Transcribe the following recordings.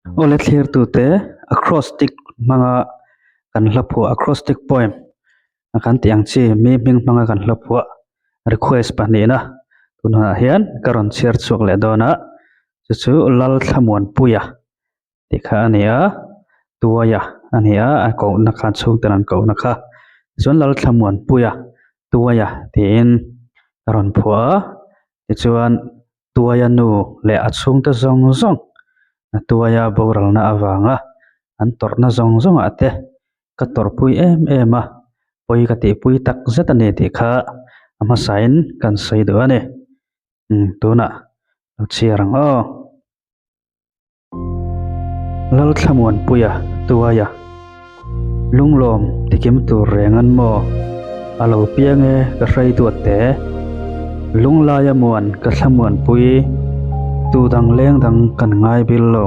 Awle thlirtute acrostic hmanga kan hla phuah acrostic poem a kan tih ang chi mi hming hmanga kan hla phuah request pahnihna tunah hian ka rawn chhiar chhuak leh dawn a chu chu Lalthlamuanpuia tih kha a ni a Tuaia a ni a a kohna kha chhungten an kohna kha tichuan Lalthlamuanpuia Tuaia tiin ka rawn phuah a tichuan Tuaia nu leh a chhungte zawng zawng a Tuaia boralna avanga an tawrhna zawng zawngah te ka tawrhpui em em a, pawi ka tihpui tak zet a ni tih kha a hmasain kan sawi duh a ni. Umm tunah lo chhiar ang aw. Lalthlamuanpuia Tuaia Lunglawm tikim tur reng an maw? A lo piang e ka hrei duat te. Lunglaia muan ka thlamuanpui Tu dang leng dang kan ngai bil lo.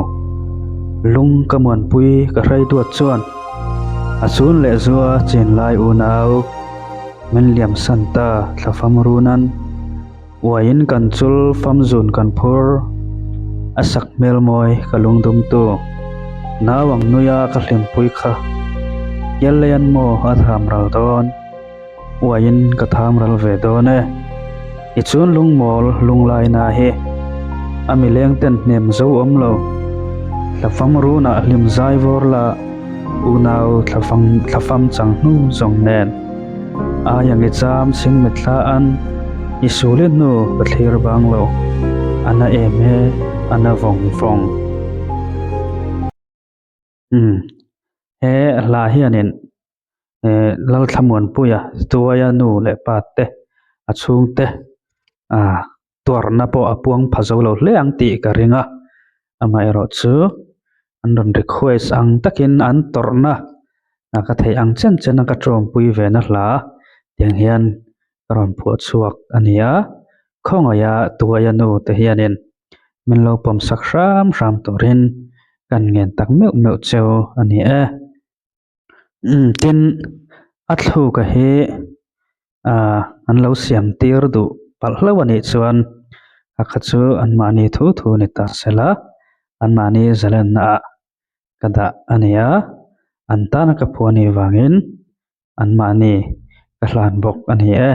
Lung ka muanpui ka hrei duat chuan A chun leh zua chenlai unau Min liamsan ta thlafam runan. Uaiin kan chul famzun kan phur, a sak hmel mawi ka lungdumtu. Nau ang nuia ka hlimpui kha, Kialleian maw a tham ral dawn, uaiin ka tham ral ve dawn e. I chun lungmawl lunglaina hi, a mileng ten hnem zo awm lo. Thlafam runah hlim zai vawr la, unau thlafam chang hnu zawng nen. Ai ang i cham chhing mitthla an i sul i hnu ka thlir bang lo, a na em e, a na vawng vawng. Umm he hla hianin eh Lalthlamuanpuia Tuaia nu leh pa te a chhungte ah tuarna pawh a puang pha zo lo hle ang tih ka ring a, amaherawhchu an rawn request ang takin an tawrhna a ka theih ang chen chen a ka tawngpui ve na hla tiang hian ka rawn phuah chhuak a ni a, khawngaiha tuaia nu te hianin min lo pawm sak hram hram turin kan ngen tak meuh meuh cheu a ni e. Umm tin a thluk a hi ah an lo siam tir duh palh hlauh a nih chuan a kha chu anmahni thu thu ni ta sela anmahni zalenna ah ka dah a ni a an tana ka phuah anih vangin anmahni ka hlan bawk a ni e.